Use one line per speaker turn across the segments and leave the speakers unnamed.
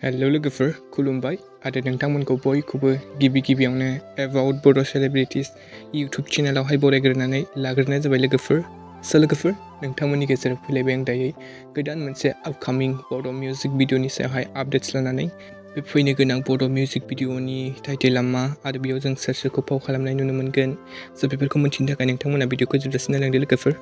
Hello लोगोफोर खुलुमबाय आरो नोंथांमोनखौ बयखौबो गिबियावनो एबाउट बड' सेलिब्रिटिस यूट्यूब चेनेलावहाय बरायग्रोनानै लाग्रोनाय जाबाय लोगोफोर। लोगोफोर नोंथांमोननि गेजेराव फैलायबाय आं दायो गोदान मोनसे आपकामिं बड' मिउजिक भिडिअनि सायावहाय आपडेट्स लानानै। बे फैनो गोनां बड' मिउजिक भिडिअनि टाइटेला मा आरो बेयाव जों सोर सोरखौ फाव खालामनाय नुनो मोनगोन बेफोरखौ मिथिनो थाखाय नोंथांमोना भिडिअखौ जोबजासिम नायलांदो लोगोफोर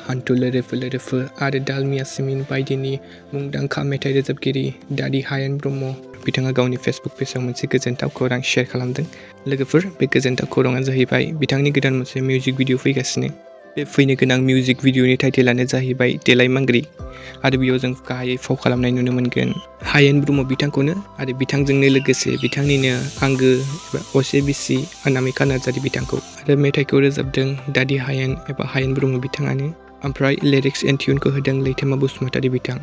हान्थु लुरवुरवु लुरवुरवु आरो दालमिया सिमिन बायदिनि मुंदांखा मेथाइ रोजाबगिरि दादी हायेन ब्रह्म बिथाङा गावनि फेसबुक पेजआव मोनसे गोजोनथाव खौरां शेयार खालामदों। लोगोफोर बे गोजोनथाव खौराङा जाहैबाय बिथांनि गोदान मोनसे मिउजिक भिडिअ फैगासिनो। बे फैनो गोनां मिउजिक भिडिअनि टाइटेलानो जाहैबाय देलाइमांग्रि आरो बेयाव जों गाहायै फाव खालामनाय नुनो मोनगोन हायेन ब्रह्म बिथांखौनो आरो बिथांजोंनो लोगोसे बिथांनिनो आंगो एबा असे बिसि अनामिका नार्जारी बिथांखौ आरो मेथाइखौ रोजाबदों दादी हायेन एबा हायेन ब्रह्म बिथाङानो। ओमफ्राय लिरिक्स एन्ड टिउनखौ होदों लैथोमा बसुमतारी बिथां।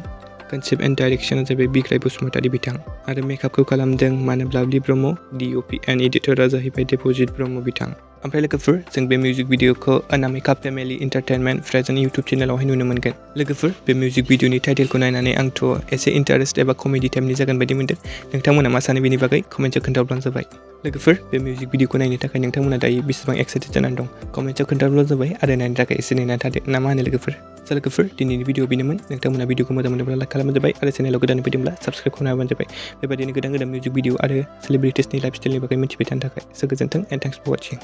कनसेप्ट एन्ड डाइरेक्सना जाबाय बिग्राय बसुमतारी बिथां आरो मेकआपखौ खालामदों मानब लाभलि ब्रह्म। DOP एन्ड एडिटरा जाहैबाय देबजित ब्रह्म बिथां। ओमफ्राय लोगोफोर जों बे मिउजिक भिडिअखौ Anamika family entertainment present YouTube चेनेलावहाय नुनो मोनगोन। लोगोफोर बे मिउजिक भिडिअनि टाइटेलखौ नायनानै आंथ' एसे इन्टारेस्ट एबा कमेडि टाइपनि जागोन बायदि मोनदों। नोंथांमोना मा सानो बेनि बागै कमेन्टआव खोन्थाब्लानो जाबाय। लोगोफोर बे मिउजिक भिडिअखौ नायनो थाखाय नोंथांमोना दायो बेसेबां एक्साइटेड जानानै दं कमेन्टआव खोन्थाब्लानो जाबाय आरो नायनो थाखाय एसे नेनानै थादो ना मा होनो लोगोफोर। लोगोफोर दिनैनि भिडिअ बेनोमोन। नोंथांमोना भिडिअखौ मोजां मोनोब्ला लाइक खालामबानो जाबाय आरो चेनेलाव गोदान फैदोंब्ला साबस्क्राइब खालामनानै जाबाय। बेबायदिनो गोदान मिउजिक भिडिअ आरो सेलिब्रिटिसनि लाइफ स्टाइलनि बागै मिथिबाय थानो थाखाय। गोजोन्थों एन्ड थेंक्स फर वाचिं।